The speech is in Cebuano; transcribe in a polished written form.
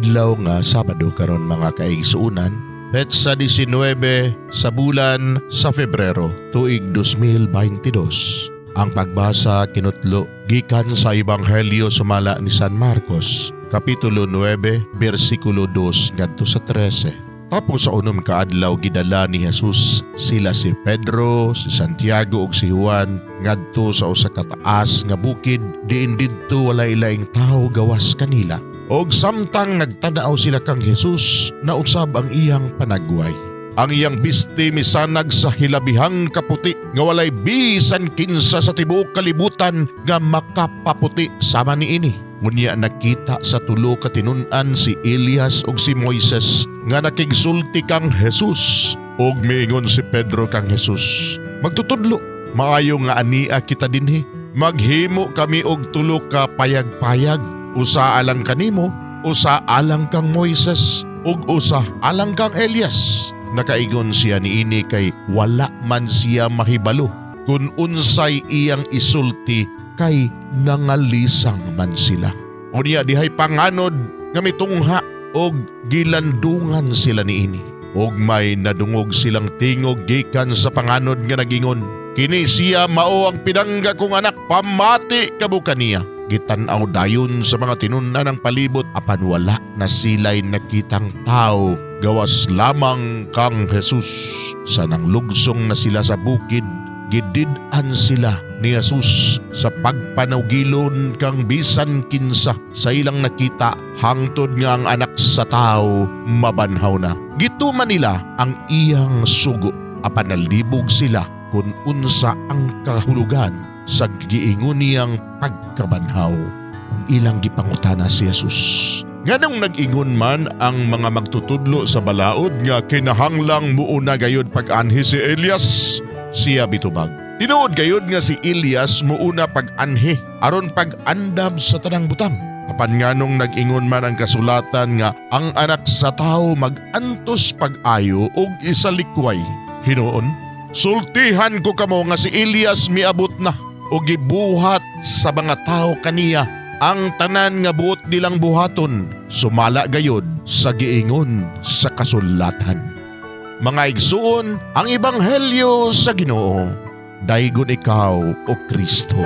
Adlaw nga Sabado karon, mga kaigsuonan, petsa 19 sa bulan sa Febrero, tuig 2022. Ang pagbasa kinutlo gikan sa Ebanghelyo sumala ni San Marcos, Kapitulo 9, bersikulo 2 ngadto sa 13. Tapos sa 6 ka adlaw, gidala ni Jesus sila si Pedro, si Santiago ug si Juan ngadto sa usa ka taas nga bukid diin didto walay laing tawo gawas kanila. Og samtang nagtanaw sila kang Jesus, nausab ang iyang panagway. Ang iyang bisti misanag sa hilabihang kaputi nga walay bisan kinsa sa tibuok kalibutan nga makapaputi sama niini. Ngunya nakita sa tulo ka tinun-an si Elias ug si Moises nga nakigsulti kang Jesus. Ug miingon si Pedro kang Jesus, "Magtutudlo, maayo nga ania kita dinhi. Maghimo kami og tulo ka payag-payag, usa alang kanimo, usa alang kang Moises, ug usa alang kang Elias." Nakaingon siya niini kay wala man siya mahibalo kung unsay iyang isulti kay nangalisang man sila. Unya dihay panganod nga mitungha og gilandungan sila niini. Og may nadungog silang tingog gikan sa panganod nga nagingon, "Kini siya mao ang pinangga kong anak, pamati kamo kaniya." Gitan-aw dayon sa mga tinun-an ang palibot apan wala na sila'y nakitang tao gawas lamang kang Jesus. Sa nanglugsong na sila sa bukid, gidid-an sila ni Jesus sa pagpanawgilon kang bisan kinsa sa ilang nakita hangtod nga ang Anak sa Tao mabanhaw na. Gituman nila ang iyang sugo apan nalibog sila kung unsa ang kahulugan sa giingon niyang pagkabanhaw. Ilang gipangutana si Jesus, "Nganong nag-ingon man ang mga magtutudlo sa balaod nga kinahanglang muuna gayud pag-anhi si Elias?" Siya bitubag, "Tinuod gayud nga si Elias muuna pag-anhi aron pag-andam sa tanang butang. Apan nganong nag-ingon man ang kasulatan nga ang Anak sa Tawo mag-antos pag-ayo ug isalikway? Hinuon, sultihan ko kamo nga si Elias miabot na ug gibuhat sa mga tawo kaniya ang tanan nga buot nilang buhaton, sumala gayod sa giingon sa kasulatan." Mga igsuon, ang ebanghelyo sa Ginoo. Daygon ikaw, o Kristo.